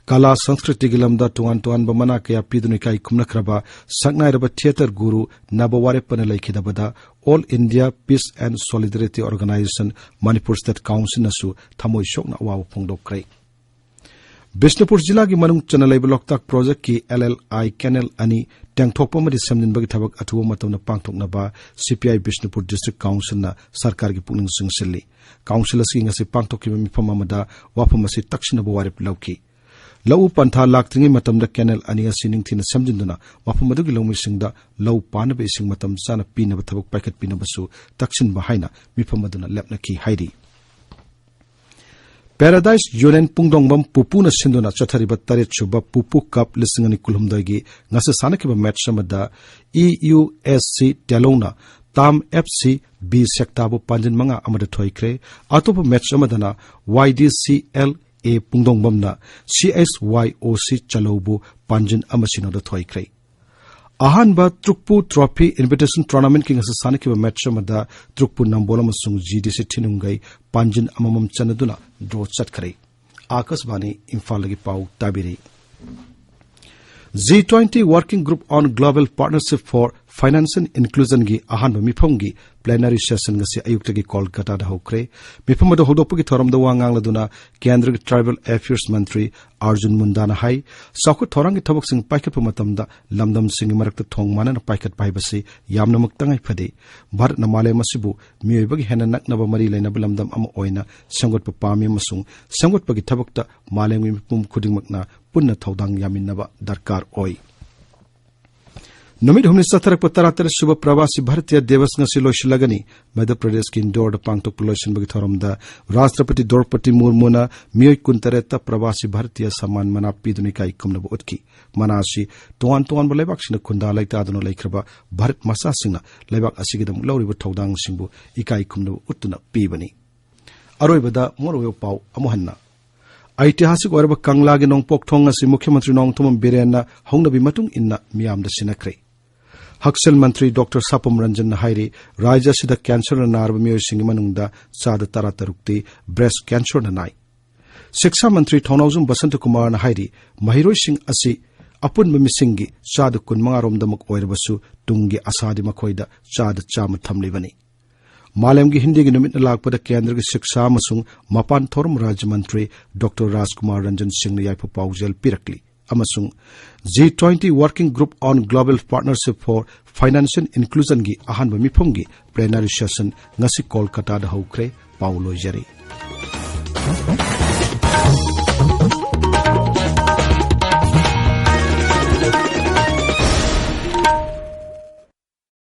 ꯀꯂꯥ ꯁꯪꯁꯀ꯭ꯔꯤꯇꯤꯒꯤ ꯂꯝꯗ ꯇꯣꯉꯥꯟ ꯇꯣꯉꯥꯟꯕ ꯃꯅꯥ ꯀꯌꯥ ꯄꯤꯗꯨꯅ ꯏꯀꯥꯏ ꯈꯨꯝꯅꯈ꯭ꯔꯕ ꯁꯛꯅꯥꯏꯔꯕ theatre ꯒꯨꯔꯨ ꯅꯕ ꯋꯥꯔꯦꯞꯄꯅ ꯂꯩꯈꯤꯗꯕꯗ All India Peace and Solidarity Organisation, Manipur State Councilꯅꯁꯨ ꯊꯃꯣꯏ ꯁꯣꯛꯅ ꯑꯋꯥꯕ ꯐꯣꯡꯗꯣꯛꯈ꯭ꯔꯦ꯫ ꯕꯤꯁꯅꯨꯄꯨꯔ ꯖꯤꯂꯥꯒꯤ ꯃꯅꯨꯡ ꯆꯟꯅ ꯂꯩꯕ ꯂꯣꯛꯇꯥꯛ ꯄ꯭ꯔꯣꯖꯦꯛꯀꯤ ꯑꯦꯜ ꯑꯦꯜ ꯑꯥꯏ ꯀꯦꯅꯦꯜ ꯑꯅꯤ ꯇꯦꯡꯊꯣꯛꯄ ꯑꯃꯗꯤ ꯁꯦꯝꯖꯤꯟꯕꯒꯤ ꯊꯕꯛ ꯑꯊꯨꯕ ꯃꯇꯝꯗ ꯄꯥꯡꯊꯣꯛꯅꯕ ꯁꯤ ꯄꯤ ꯑꯥꯏ ꯕꯤꯁꯅꯨꯄꯨꯔ ꯗꯤꯁꯇ꯭ꯔꯤꯛ ꯀꯥꯎꯟꯁꯤꯜꯅ ꯁꯔꯀꯥꯔꯒꯤ ꯄꯨꯛꯅꯤꯡ ꯆꯤꯡꯁꯤꯜꯂꯤ꯫ ꯀꯥꯎꯟꯁꯤꯜ ꯑꯁꯤꯒꯤ ꯉꯁꯤ ꯄꯥꯡꯊꯣꯛꯈꯤꯕ ꯃꯤꯐꯝ ꯑꯃꯗ ꯋꯥꯐꯝ ꯑꯁꯤ ꯇꯛꯁꯤꯟꯅꯕ ꯋꯥꯔꯦꯞ ꯂꯧꯈꯤ꯫ ꯂꯧꯎ ꯄꯟꯊꯥ ꯂꯥꯛꯇ꯭ꯔꯤꯉꯩ ꯃꯇꯝꯗ ꯀꯦꯅꯦꯜ ꯑꯅꯤ ꯑꯁꯤ ꯅꯤꯡꯊꯤꯅ ꯁꯦꯝꯖꯤꯟꯗꯨꯅ ꯃꯐꯝ ꯑꯗꯨꯒꯤ ꯂꯧꯃꯤꯁꯤꯡꯗ ꯂꯧ ꯄꯥꯟꯅꯕ ꯏꯁꯤꯡ ꯃꯇꯝ ꯆꯥꯅ ꯄꯤꯅꯕ ꯊꯕꯛ ꯄꯥꯏꯈꯠꯄꯤꯅꯕꯁꯨ ꯇꯛꯁꯤꯟꯕ ꯍꯥꯏꯅ ꯃꯤꯐꯝ ꯑꯗꯨꯅ ꯂꯦꯞꯅꯈꯤ ꯍꯥꯏꯔꯤ꯫ ꯄꯦꯔꯥꯗꯥꯏꯁ ꯌꯨꯅꯤꯌꯟ ꯄꯨꯡꯗꯣꯡꯕꯝ ꯄꯨꯄꯨꯅ ꯁꯤꯟꯗꯨꯅ ꯆꯠꯊꯔꯤꯕ ꯇꯔꯦꯠ ꯁꯨꯕ ꯄꯨꯄꯨ ꯀꯞ ꯂꯤꯁꯤꯡ ꯑꯅꯤ ꯀꯨꯟꯍꯨꯝꯗꯣꯏꯒꯤ ꯉꯁꯤ ꯁꯥꯟꯅꯈꯤꯕ ꯃꯦꯠꯆ ꯑꯃꯗ ꯏ ꯌꯨ ꯑꯦꯁ ꯁꯤ ꯇꯦꯂꯧꯅ ꯇꯥꯝ ꯑꯦꯐ ꯁꯤ ꯕꯤ ꯁꯦꯛꯇꯥꯕꯨ ꯄꯥꯟꯖꯤꯟ ꯃꯉꯥ ꯑꯃꯗ ꯊꯣꯏꯈ꯭ꯔꯦ꯫ ꯑꯇꯣꯞꯄ ꯃꯦꯠꯆ ꯑꯃꯗꯅ ꯋꯥꯏ ꯗꯤ C L A ꯄꯨꯡꯗꯣꯡꯕꯝꯅ C S ꯋꯥꯏ ꯑꯣ ꯁꯤ ꯆꯂꯧꯕꯨ ꯄꯥꯟꯖꯤꯟ ꯑꯃ ꯁꯤꯅꯣꯗ ꯊꯣꯏꯈ꯭ꯔꯦ꯫ ꯑꯍꯥꯟꯕ ꯇ꯭ꯔꯨꯛꯄꯨ ꯇ꯭ꯔꯣꯐꯤ ꯏꯟꯚꯤꯇꯦꯁꯟ ꯇꯣꯔꯅꯥꯃꯦꯟꯠꯀꯤ ꯉꯁꯤ ꯁꯥꯟꯅꯈꯤꯕ ꯃꯦꯠꯆ ꯑꯃꯗ ꯇ꯭ꯔꯨꯛꯄꯨ ꯅꯝꯕꯣꯜ ꯑꯃꯁꯨꯡ ꯖꯤ ꯗꯤ ꯁꯤ ꯊꯤꯅꯨꯡꯒꯩ ꯄꯥꯟꯖꯤꯟ ꯑꯃꯃꯝ ꯆꯟꯅꯗꯨꯅ ꯗ꯭ꯔꯣ ꯆꯠꯈ꯭ꯔꯦ꯫ ꯑꯥꯀꯥꯁꯕꯥꯅꯤ ꯏꯝꯐꯥꯜꯗꯒꯤ ꯄꯥꯎ ꯇꯥꯕꯤꯔꯤ꯫ G twenty Working Group on Global Partnership for Financial Inclusionꯒꯤ ꯑꯍꯥꯟꯕ ꯃꯤꯐꯝꯒꯤ ꯄ꯭ꯂꯦꯅꯔꯤ ꯁꯦꯁꯟ ꯉꯁꯤ ꯑꯌꯨꯛꯇꯒꯤ ꯀꯣꯜꯀꯇꯥꯗ ꯍꯧꯈ꯭ꯔꯦ꯫ ꯃꯤꯐꯝ ꯑꯗꯨ ꯍꯧꯗꯣꯛꯄꯒꯤ ꯊꯧꯔꯝꯗ ꯋꯥ ꯉꯥꯡꯂꯗꯨꯅ ꯀꯦꯟꯗ꯭ꯔꯒꯤ ꯇ꯭ꯔꯥꯏꯕꯦꯜ ꯑꯦꯐꯤꯌꯔꯁ ꯃꯟꯇ꯭ꯔꯤ ꯑꯥꯔꯖꯨꯟ ꯃꯨꯟꯗꯥꯅ ꯍꯥꯏ, ꯆꯥꯎꯈꯠ ꯊꯧꯔꯥꯡꯒꯤ ꯊꯕꯛꯁꯤꯡ ꯄꯥꯏꯈꯠꯄ ꯃꯇꯝꯗ ꯂꯝꯗꯝꯁꯤꯡꯒꯤ ꯃꯔꯛꯇ ꯊꯣꯡ ꯃꯥꯟꯅꯅ ꯄꯥꯏꯈꯠꯄ ꯍꯥꯏꯕꯁꯤ ꯌꯥꯝꯅꯃꯛ ꯇꯉꯥꯏ ꯐꯗꯦ꯫ ꯚꯥꯔꯠꯅ ꯃꯥꯂꯦꯝ ꯑꯁꯤꯕꯨ ꯃꯤꯑꯣꯏꯕꯒꯤ ꯍꯦꯟꯅ ꯅꯛꯅꯕ ꯃꯔꯤ ꯂꯩꯅꯕ ꯂꯝꯗꯝ ꯑꯃ ꯑꯣꯏꯅ ꯁꯦꯝꯒꯠꯄ ꯄꯥꯝꯃꯤ ꯑꯃꯁꯨꯡ ꯁꯦꯝꯒꯠꯄꯒꯤ ꯊꯕꯛꯇ ꯃꯥꯂꯦꯝꯒꯤ ꯃꯤꯄꯨꯝ ꯈꯨꯗꯤꯡꯃꯛꯅ ꯄꯨꯟꯅ ꯊꯧꯗꯥꯡ ꯌꯥꯃꯤꯟꯅꯕ ꯗꯔꯀꯥꯔ ꯑꯣꯏ꯫ ꯅꯨꯃꯤꯠ ꯍꯨꯝꯅꯤ ꯆꯠꯊꯔꯛꯄ ꯇꯔꯥꯇꯔꯦꯠ ꯁꯨꯕ ꯄ꯭ꯔꯕꯥꯁꯤ ꯚꯥꯔꯇꯤꯌꯥ ꯗꯤꯕꯁ ꯉꯁꯤ ꯂꯣꯏꯁꯤꯜꯂꯒꯅꯤ꯫ ꯃꯙ꯭ꯌ ꯄ꯭ꯔꯗꯦꯁꯀꯤ ꯏꯟꯗꯣꯔꯗ ꯄꯥꯡꯊꯣꯛꯄ ꯂꯣꯏꯁꯤꯟꯕꯒꯤ ꯊꯧꯔꯝꯗ ꯔꯥꯁꯇ꯭ꯔꯄꯇꯤ ꯗ꯭ꯔꯧꯄꯗꯤ ꯃꯨꯔꯃꯨꯅ ꯃꯤꯑꯣꯏ ꯀꯨꯟꯇꯔꯦꯠꯇ ꯄ꯭ꯔꯕꯥꯁꯤ ꯚꯥꯔꯇꯤꯌꯥ ꯁꯝꯃꯥꯟ ꯃꯅꯥ ꯄꯤꯗꯨꯅ ꯏꯀꯥꯏ ꯈꯨꯝꯅꯕ ꯎꯠꯈꯤ꯫ ꯃꯅꯥ ꯑꯁꯤ ꯇꯣꯉꯥꯟ ꯇꯣꯉꯥꯟꯕ ꯂꯩꯕꯥꯛꯁꯤꯡꯗ ꯈꯨꯟꯗꯥ ꯂꯩꯇꯥꯗꯨꯅ ꯂꯩꯈ꯭ꯔꯕ ꯚꯥꯔꯠ ꯃꯆꯥꯁꯤꯡꯅ ꯂꯩꯕꯥꯛ ꯑꯁꯤꯒꯤꯗꯃꯛ ꯂꯧꯔꯤꯕ ꯊꯧꯗꯥꯡꯁꯤꯡꯕꯨ ꯏꯀꯥꯏ ꯈꯨꯝꯅꯕ ꯎꯠꯇꯨꯅ ꯄꯤꯕꯅꯤ꯫ ꯑꯔꯣꯏꯕꯗ ꯃꯔꯨꯑꯣꯏꯕ ꯄꯥꯎ ꯑꯃꯨꯛ ꯍꯟꯅ꯫ ꯑꯩꯇꯤꯍꯥꯁꯤꯛ ꯑꯣꯏꯔꯕ ꯀꯪꯂꯥꯒꯤ ꯅꯣꯡꯄꯣꯛ ꯊꯣꯡ ꯑꯁꯤ ꯃꯨꯈ꯭ꯌ ꯃꯟꯇ꯭ꯔꯤ ꯅꯣꯡꯊꯣꯝꯕꯝ ꯕꯤꯔꯦꯟꯅ ꯍꯧꯅꯕꯤ ꯃꯇꯨꯡ ꯏꯟꯅ ꯃꯤꯌꯥꯝꯗ ꯁꯤꯟꯅꯈ꯭ꯔꯦ꯫ ꯍꯛꯁꯦꯜ ꯃꯟꯇ꯭ꯔꯤ ꯗꯣꯛꯇꯔ ꯁꯥꯄꯝ ꯔꯟꯖꯟꯅ ꯍꯥꯏꯔꯤ, ꯔꯥꯖ꯭ꯌ ꯑꯁꯤꯗ ꯀꯦꯟꯁꯔꯅ ꯅꯥꯔꯕ ꯃꯤꯑꯣꯏꯁꯤꯡꯒꯤ ꯃꯅꯨꯡꯗ ꯆꯥꯗ ꯇꯔꯥꯇꯔꯨꯛꯇꯤ ꯕ꯭ꯔꯦꯁ ꯀꯦꯟꯁꯔꯅ ꯅꯥꯏ꯫ ꯁꯤꯛꯁꯥ ꯃꯟꯇ꯭ꯔꯤ ꯊꯧꯅꯥꯎꯖꯝ ꯕꯁꯟꯇ ꯀꯨꯃꯥꯔꯅ ꯍꯥꯏꯔꯤ, ꯃꯍꯩꯔꯣꯏꯁꯤꯡ ꯑꯁꯤ ꯑꯄꯨꯟꯕ ꯃꯤꯁꯤꯡꯒꯤ ꯆꯥꯗ ꯀꯨꯟꯃꯉꯥ ꯔꯣꯝꯗꯃꯛ ꯑꯣꯏꯔꯕꯁꯨ ꯇꯨꯡꯒꯤ ꯑꯁꯥꯗꯤ ꯃꯈꯣꯏꯗ ꯆꯥꯗ ꯆꯥꯝꯃ ꯊꯝꯂꯤꯕꯅꯤ꯫ ꯃꯥꯂꯦꯝꯒꯤ ꯍꯤꯟꯗꯤꯒꯤ ꯅꯨꯃꯤꯠꯅ ꯂꯥꯛꯄꯗ ꯀꯦꯟꯗ꯭ꯔꯒꯤ ꯁꯤꯛꯁꯥ ꯑꯃꯁꯨꯡ ꯃꯄꯥꯟ ꯊꯧꯔꯝ ꯔꯥꯖ꯭ꯌ ꯃꯟꯇ꯭ꯔꯤ ꯗꯣꯛꯇꯔ ꯔꯥꯖꯀꯨꯃꯥꯔ ꯔꯟꯖꯟ ꯁꯤꯡꯅ ꯌꯥꯏꯐ ꯄꯥꯎꯖꯦꯜ ꯄꯤꯔꯛꯂꯤ꯫ ꯑꯃꯁꯨꯡ G twenty Working Group on Global Partnership for Financial Inclusionꯒꯤ ꯑꯍꯥꯟꯕ ꯃꯤꯐꯝꯒꯤ plenary session ꯉꯁꯤ ꯀꯣꯜꯀꯇꯥꯗ ꯍꯧꯈ꯭ꯔꯦ꯫ ꯄꯥꯎ ꯂꯣꯏꯖꯔꯦ꯫